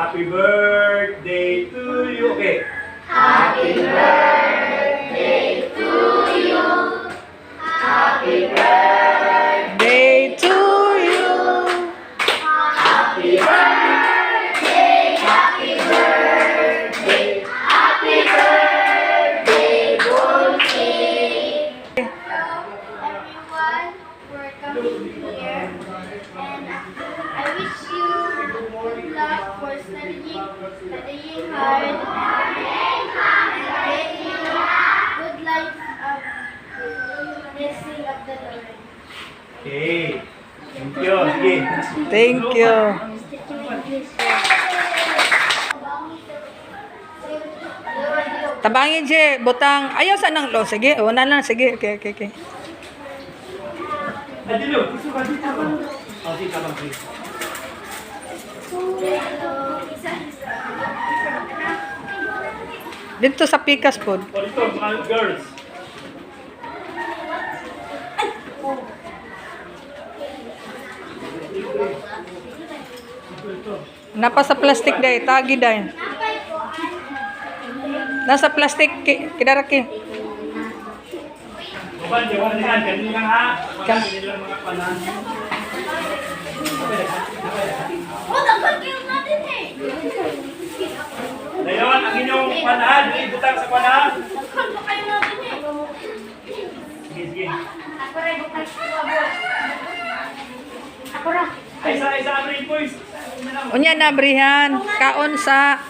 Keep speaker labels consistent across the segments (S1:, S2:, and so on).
S1: Happy birthday to you. Okay.
S2: Happy birthday to you. Happy
S3: Day to you.
S2: Happy birthday, happy birthday, happy birthday, Bunky.
S4: Hello, everyone for coming here, and I wish you good luck for studying hard, and getting good life of blessing of the Lord.
S1: Okay. Thank you. Sige.
S3: Thank you. Tabangin siya, butang. Ayaw sa nang lo. Sige, una lang. Sige, okay.
S1: Ay, dilo. Gusto ka dito. Oh, sige, tabang, sige.
S3: Dito sa Pikas po.
S1: O, dito, mga girls.
S3: Napa sa plastic day, tagi day. Nasa plastic, kidaraki.
S1: Uban, di ba niyan? Kanina lang ha. Kanina lang mga panan.
S4: Oh, dapat kayo natin eh!
S1: Dayon, ang inyong panahan, ibutang sa panahan.
S4: Daghan pa kayo natin eh!
S1: Sige, sige.
S4: Ako rin, bukay ko Ako ra.
S1: Ay, sa ano yung boys?
S3: Unya na, Brihan. Kaon sa...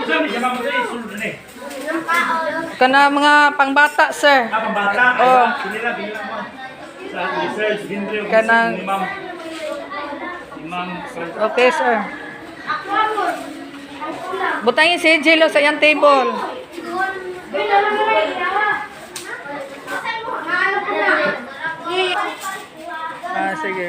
S1: Isa, may siya mamatay, sulod na eh.
S3: Kana mga pangbata, sir.
S1: Ah, pambata.
S3: Oh.
S1: Oh. Binila, binila mo. Sa research, Henry,
S3: Kanang-
S1: ni Ma'am. Ni Ma'am.
S3: Okay, sir.
S4: Ako ako. Ang kulang.
S3: Butangin si Jello sa iyang table. Ah, sige.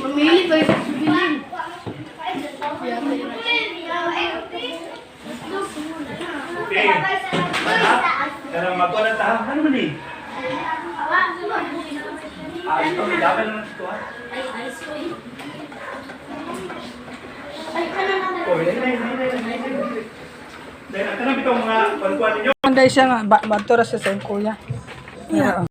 S4: Mamili pa yung subilin.
S1: Okay. Karang magkuha na ta. Ano man eh? Ah, ito, may laban naman ito ah. Oh, dahil, dahil, dahil, dahil, dahil. Dahil, ang tanong itong mga pagkuha ninyo.
S3: Anday siya nga, ba, bato ra siya sa iyang kuya. Yeah.